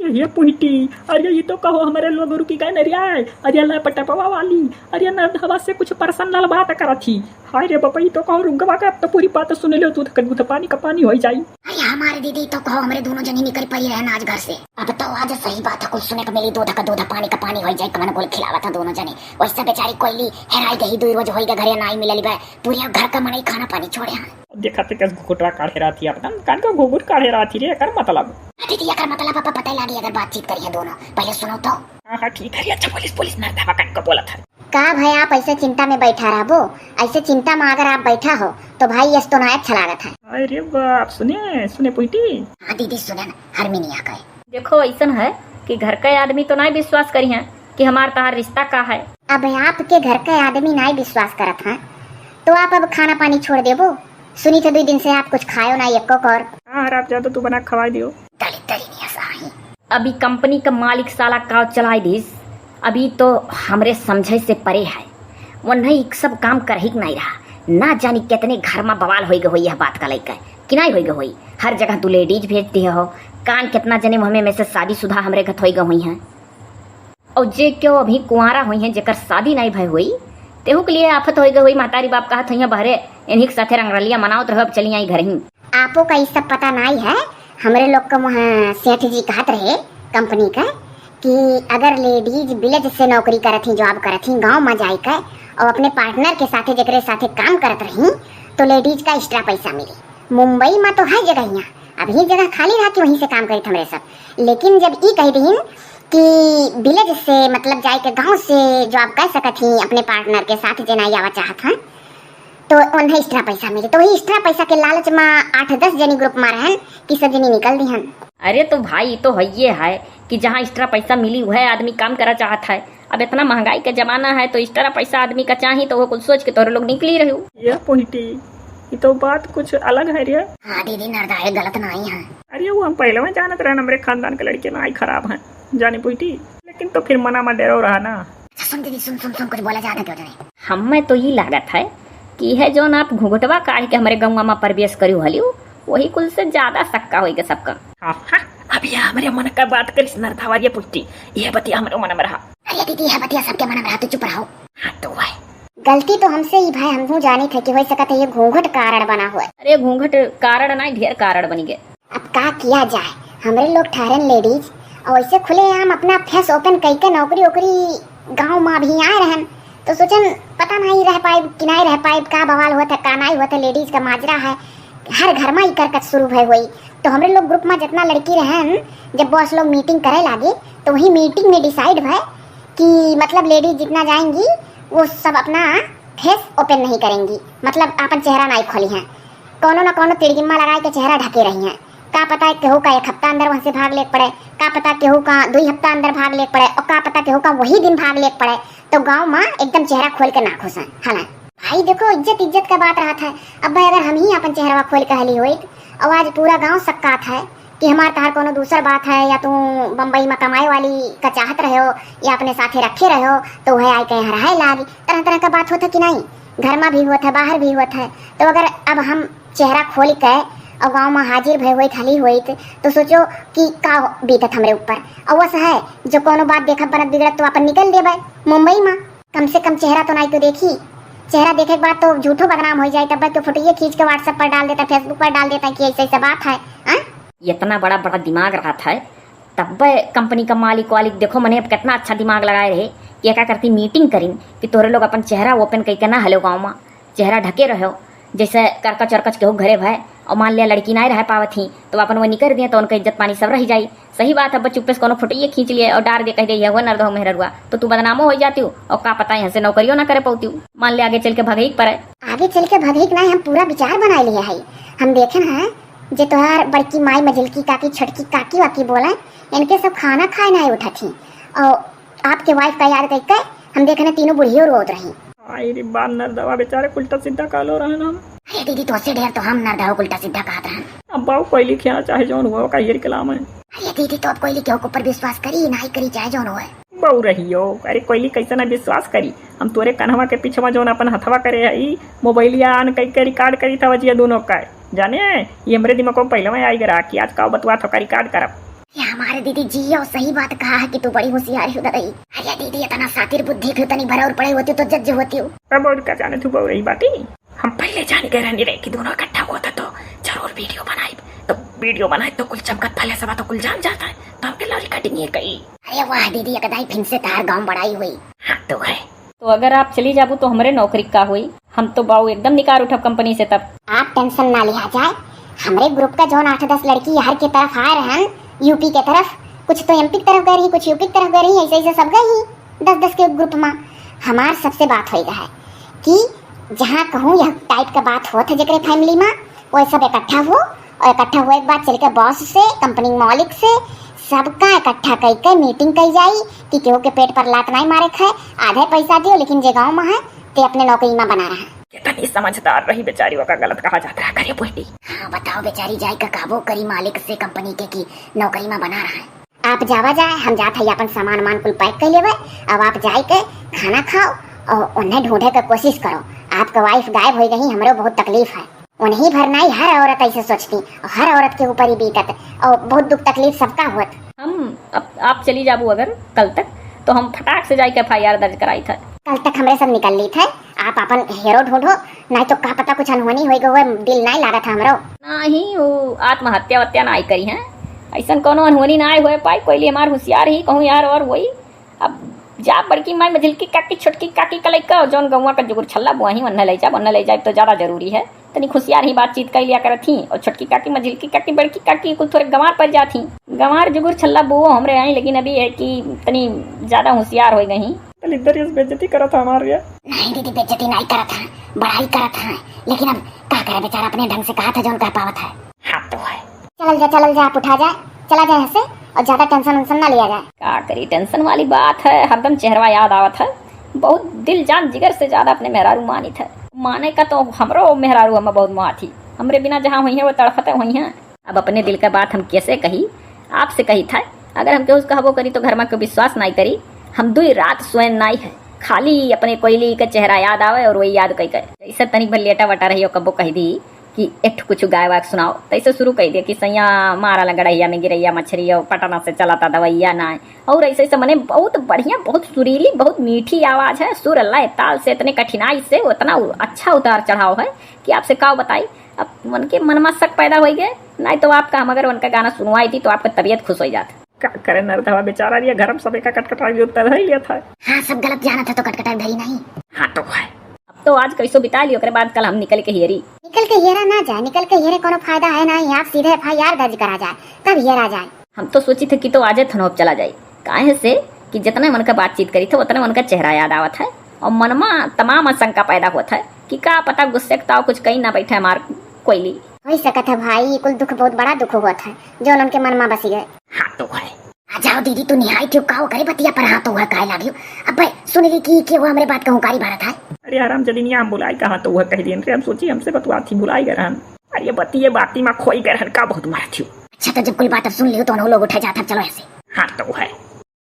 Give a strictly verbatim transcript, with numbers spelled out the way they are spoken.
ये पुहिटी, अरे ये तो कहो हमरे लोग रुकी गए नरिया, अरे ला पटपवा वाली, अरे नरधवा से कुछ पर्सनल बात करत ही। हाय रे बापा, ये तो कहो रुक गवा का, अब तो पूरी बात सुन ले तू, तो कद्दू तो पानी का पानी होई जाई। अरे हमारे दीदी, तो कहो हमरे दोनों जनी निकल पड़ी रहन आज घर से। अब तो आज सही बात है, कुछ सुने को मिली, दूध का दूध, पानी का पानी होई जाई, कमन गोल खिलावत है दोनों जनी। वैसे बेचारी कोयली हेराई गई, दो रोज होई गए घरे नाई मिलली बा, पूरे घर का मनई खाना पानी छोड़े हैं। देखा ते कस घुघुटवा काढ़े रहती है, पता न कान का घुघुट काढ़े रहती रे, एकर मतलब। दीदी, एकर मतलब अब पता लागी अगर बातचीत करी है दोनों। पहले सुनो तो। हाँ, हाँ, ठीक है। अच्छा, पुलिस, पुलिस नरधवा कान का बोलत है। का भाई, आप ऐसे चिंता में बैठा रहबो? ऐसे चिंता में अगर आप बैठा हो, तो भाई, यस तो ना अच्छा लागत है। अरे बाप, सुने, सुने पुहिटी। हाँ दीदी, सुने ना, हरमिनिया कहे। देखो, ऐसन है कि घर के आदमी तो नहीं विश्वास करी हैं कि हमार तहार रिश्ता का है। अब आपके घर के आदमी नहीं विश्वास करत हैं, तो आप अब खाना पानी छोड़ देबो? सुनी तो दो दिन से आप कुछ खायो ना, एको कौर। हाँ, हराम जादू तू बना खवाई दियो। दलित दलिनिया साही। अभी कंपनी का मालिक साला काव चलाई दिस, अभी तो हमरे समझे से परे है। वो नहीं, एक सब काम करही के नहीं रहा। ना जानी कितने घर में बवाल होई गए होई यह बात का लेकर, कि नहीं होई गए होई। हर जगह तू लेडीज भेज दिए हो। कान कितना जने हमें में से शादीशुदा हमरे घर होई गए हुई हैं। और जे क्यों अभी कुंवारा हुई हैं, जेकर शादी नहीं भय हुई, तेहू के लिए आफत होई गए हुई। महतारी बाप कहत हुई हैं, बहरे इन्हीं के साथे रंगरलिया मनावत रहो, अब चली आई घर ही। आपो का ई सब पता नाई है। हमरे लोग का वहाँ सेठ जी कहत रहे कंपनी का कि अगर लेडीज विलेज से नौकरी करत ही, जॉब करत ही, गाँव में जाए के और अपने पार्टनर के साथे, जेकरे साथे काम करत रही, तो लेडीज का एक्स्ट्रा पैसा मिली। मुंबई में तो है जगहिया, अभी जगह खाली रहा कि वहीं से काम करित हमरे सब। लेकिन जब ई कह दीन कि विलेज से, मतलब जाए के गाँव से जॉब कर सकत ही अपने पार्टनर के साथ, जे नाई आवा चाहत हैं, तो उन्हें एक्स्ट्रा पैसा मिले। तो वही एक्स्ट्रा पैसा के लालच में आठ दस जनी ग्रुप में रहन कि सब जनी निकल दिहन। अरे तो भाई, ई तो हइये है कि जहाँ एक्स्ट्रा पैसा मिली, वह आदमी काम करा चाहत है। अब इतना महंगाई का जमाना है, तो एक्स्ट्रा पैसा आदमी का चाही, तो वो कुछ सोच के तोरे लोग निकली रही। ये पुहिटी, ये तो बात कुछ अलग है रे। हाँ दीदी, नरदाए गलत नाई है। अरे वो हम पहले में जानत रहन, हमरे खानदान के लड़के नाई खराब हैं, जाने पुहिटी, लेकिन तो फिर मना में डरो रहा ना। अच्छा सुन दीदी, सुन, सुन, सुन, कुछ बोला जात है क्यों जाने। हमें तो ई लागत है कि यह जौन आप घुघुटवा काढ़ के हमरे गौवा में प्रवेश करियो हलियो, वही कुल से ज्यादा सक्का होई के सबका। हाँ, हाँ, अब ये हमरे मन का बात करिस नरदावा, ये पुहिटी, ये बतिया हमरे मन में रहा। अरे दीदी, यह बतिया सबके मन में रहा, तू चुप रहो। हाँ, तो वह गलती तो हमसे ही भाई, हम हूँ जानी थे कि हो सकत है ये घूंघट कारण बना हुआ है। अरे घूंघट कारण ना, ढेर कारण बनी गए। अब का किया जाए, हमरे लोग ठहरन लेडीज और ऐसे खुलेआम अपना फेस ओपन कई के नौकरी ओकरी गाँव में अभी आए रहन, तो सोचन पता नहीं रह पाइब कि नहीं रह पाइब, का बवाल होत है, का नहीं होत है, लेडीज का माजरा है, हर घर में ई करकट शुरू भय हुई। तो हमरे लोग ग्रुप में जितना लड़की रहन, जब बॉस लोग मीटिंग करे लागे, तो वही मीटिंग में डिसाइड भय कि मतलब लेडीज जितना जाएंगी, वो सब अपना फेस ओपन नहीं करेंगी, मतलब अपन चेहरा नहीं खोली हैं। कौनो ना कौनो तिड़गिम्मा लगाए के चेहरा ढके रही हैं। का पता केहू का एक हफ्ता अंदर वहाँ से भाग लेक पड़े, का पता केहू का दुई हफ्ता अंदर भाग लेक पड़े, और का पता केहू का वही दिन भाग लेक पड़े, तो गाँव में एकदम चेहरा खोल के ना घुसन। हाला भाई देखो, इज्जत इज्जत का बात रहत है। अब भाई अगर हम ही अपन चेहरा खोल के हली होइत, और आज पूरा गाँव सक्कात है कि हमार तहार कौनो दूसर बात है, या तू बम्बई में कमाए वाली का चाहत रहे हो, या अपने साथे रखे रहे हो, तो वह आए कहीं हराए लाग, तरह तरह का बात होत है कि नहीं, घर में भी होत है, बाहर भी होत है। तो अगर अब हम चेहरा खोल के और गाँव में हाजिर भय होइत, हली होइत, तो सोचो कि का बीतत हमरे ऊपर। और वस है, जो कौनो बात देखब बनत बिगड़त तो अपन निकल देबे मुंबई में। कम से कम चेहरा तो नहीं तो देखी, चेहरा देखे के बाद तो झूठो बदनाम हो जाए, तब तो फोटोए खींच के WhatsApp पर डाल देता, Facebook पर डाल देता कि ऐसे ऐसे बात है। हाँ? इतना बड़ा बड़ा दिमाग रहत है, तब कंपनी का मालिक वालिक देखो मने अब कितना अच्छा दिमाग लगाए रहे कि एका करती मीटिंग करीन कि तोहरे लोग अपन चेहरा ओपन करके ना हलो गाँव में, चेहरा ढके रहो, जैसे करकच अरकच केहू घरे भय, और मान लिया लड़की नाय रह पावत ही, तो अपन वो निकर दिए, तो उनका इज्जत पानी सब रह जाई। सही बात है, बस चुप्पे से कोनो फोटोइये खींच लिए और डार दे, कह दे, "ये हुआ नरदहो मेहररुआ," तो तू बदनामो हो जाती हो, और का पता यहाँ से नौकरियों ना करे पौती हो। मान ले आगे चल के भगई के पड़े। आगे चल के भगई के नाय, हम पूरा विचार बनाए लिए है। हम देखे हैं जे तोहार बड़की माई, मझिलकी काकी, छोटकी काकी वाकी बोले, इनके सब खाना खाए नाय उठत ही, और आपके वाइफ का याद करके हम देखे ना तीनों बुढ़ियो रोत रही। आई रे बाप, नरदवा बेचारे उल्टा सीधा कालो रहन हम। अरे दीदी, तोसे ढेर तो हम नरदवा उल्टा सीधा कहत रहन। अब बाऊ कोयली खेला चाहे जौन हुआ, ओका हेर के लाम है। अरे दीदी, तो अब कोयली केहू के ऊपर विश्वास करी, नाही करी, चाहे जौन होए। बाऊ रहियो, अरे कोयली कैसे ना विश्वास करी? हम तोरे कन्हवा के पिछवा जौन अपन हथवा करे है, ई मोबाइलिया आन कई के रिकॉर्ड करी था वजिया दोनों का। जाने, ये हमरे दिमाग में पहले में आई गरा कि आज का बतवा थोका रिकॉर्ड करब। या हमारे दीदी जी, यो सही बात कहा है कि तू बड़ी होशियार हो ददई। अरे दीदी, इतना सातिर बुद्धि के तनी भरा और पढ़े होती तो जज होती हो। अब और का जाने तू बउरई बाटी। हम पहिले जान गए रहनी रे कि दोनों इकट्ठा होता तो जरूर वीडियो बनाई। तो वीडियो बनाई तो कुल चमकत फले सब तो कुल जान जाता है। तो हमके लौरी कटिंग ये कही। अरे वाह दीदी, एकदाई फिन से तार गाँव बड़ाई हुई। हाँ तो है। तो अगर आप चली जाबू तो हमरे नौकरी का होई? हम तो बाऊ एकदम निकार उठब कंपनी से तब। आप टेंशन ना लिहा जाए, हमरे ग्रुप का जौन आठ दस लड़की हर के तरफ आए रहन, यूपी के तरफ, कुछ तो एमपी के तरफ गए रही, कुछ यूपी के तरफ गए रही, ऐसे ऐसे सब गए ही दस दस के ग्रुप में। हमार सबसे बात होई रहा है कि जहाँ कहूँ यह टाइप का बात होत है जेकरे फैमिली में, वो सब इकट्ठा हो और इकट्ठा हुए के बाद चल के बॉस से, कंपनी मालिक से, सबका इकट्ठा कई के मीटिंग कई जाई कि केहू के पेट पर लात नहीं मारे खाए, आधे पैसा दियो लेकिन जे गाँव में है ते अपने नौकरी में बना रहा। कितनी समझदार रही बेचारी, ओका गलत कहा जात रहा करे बेटी। हाँ बताओ बेचारी, जाई का कहबो करी मालिक से कंपनी के कि नौकरी में बना रहा है। आप जावा जाए, हम जात है अपन सामान वामान कुल पैक कर लेवे। अब आप जाए के खाना खाओ और उन्हें ढूंढे के कोशिश करो। आपका वाइफ गायब हो गई, हमरो बहुत तकलीफ है। उन्हीं भर नहीं, हर औरत ऐसे सोचती और हर औरत के ऊपर ही बीतत और बहुत दुख तकलीफ सबका होत। हम अब आप चली जाबू अगर कल तक, तो हम फटाक से जाके एफ आई आर दर्ज कराई था। कल तक हमरे सब निकल ली थे, आप अपन हीरो ढूंढो, नहीं तो का पता कुछ अनहोनी होई गई, दिल नहीं लागत है हमरो। नहीं, वो आत्महत्या वत्या नहीं करी हैं, ऐसन कोनो अनहोनी ना होए पाई। कोई लिए हमार होशियार ही कहूँ यार और वही। अब जा बड़की माई मझिलकी काकी छोटकी काकी का लइका, जौन गौवा का जुगुर छल्ला बुआही, ओन्ने ले जा, ओन्ने ले जाए तो ज्यादा जरूरी है। तनी होशियार ही बातचीत कर लिया करत ही, और छोटकी काकी मझिलकी काकी बड़की काकी कुल थोड़े गंवार पर जात ही। गंवार जुगुर छल्ला बुओ हमरे आई, लेकिन अभी है कि तनी ज्यादा होशियार हो गई। तनी इधर इस बेइज्जती करत है हमार भैया। नहीं दीदी, बेइज्जती नहीं करत है, बड़ाई करत है, लेकिन अब का करे बेचारा अपने ढंग से कहा था जौन कह पावत है। हाँ तो है। चलल जा, चलल जा, आप उठा जाए, चला जाए यहाँ से, और ज्यादा टेंशन वेंशन ना लिया जाए। का करी, टेंशन वाली बात है, हरदम चेहरवा याद आवत है। बहुत दिल जान जिगर से ज्यादा अपने मेहरारू मानित है। माने का तो हमरो मेहरारू हमें बहुत माथी, हमरे बिना जहाँ हुई है वो तड़फते हुई हैं। अब अपने दिल का बात हम कैसे कही, आपसे कही था। अगर हम केहू से कहबो करी तो घर में कोई विश्वास नहीं करी। हम दुई रात सोए नहीं है, खाली अपने कोयली का चेहरा याद आवे और वही याद कई के। जैसे तनिक भर लेटा वटा रही हो, कबो कह दी कि एक ठो कुछ गाय वाय सुनाओ, तैसे शुरू कर दिया कि सैया मारा ला गड़हिया में गिरैया मछरी और पटना से चला था दवैया ना। और ऐसे ऐसे मने बहुत बढ़िया, बहुत सुरीली, बहुत मीठी आवाज है, सुर लय ताल से इतने कठिनाई से उतना उ-, अच्छा उतार चढ़ाव है कि आपसे का बताई। अब मन के मन में शक पैदा हो गए, नहीं तो आपका हम अगर उनका गाना सुनवाई थी तो आपका तबीयत खुश हो जाता। का करे नरदवा बेचारा, ये घर में सब एका कटकटाई भी उत्तर है लिया था। हाँ, सब गलत जानत है तो कटकटाई भरी नहीं। हाँ तो है। अब तो आज कैसो बिता लियो, ओकरे बाद कल हम निकल के हेरी। निकल के हेरा ना जाए, निकल के हेरे कोनो फायदा है नहीं, आप सीधे एफ आई आर दर्ज करा जाए, तब हेरा जाए। हम तो सोची थे कि तो आजे थनोप चला जाए, काहे से कि जितने मन का बातचीत करी थे उतने मन का चेहरा याद आवत है और मन में तमाम आशंका पैदा होत है कि का पता गुस्से के ताव कुछ कहीं ना बैठे हमार कोयली। हो सकत है भाई, ये कुल दुख बहुत बड़ा दुख होत है जो उनके मन में बसी गए। हाँ तो है। आ जाओ दीदी, तू निहाई थी का करे बतिया पर, हाँ तो है काहे लागियो। अबे सुन ली कि के वो हमरे बात का हुंकारी भरत है। अरे आराम जलिनिया, हम बुलाई कहाँ तो वह कह दियन रे, हम सोची हमसे बतुआ थी, बुलाई गए रहन। अरे बतिये बाती में खोई गए रहन का, बहुत मारा थी। अच्छा तो जब कुल बात अब सुन लियो तो उन्हों लोग उठे जात है, चलो ऐसे। हाँ तो है।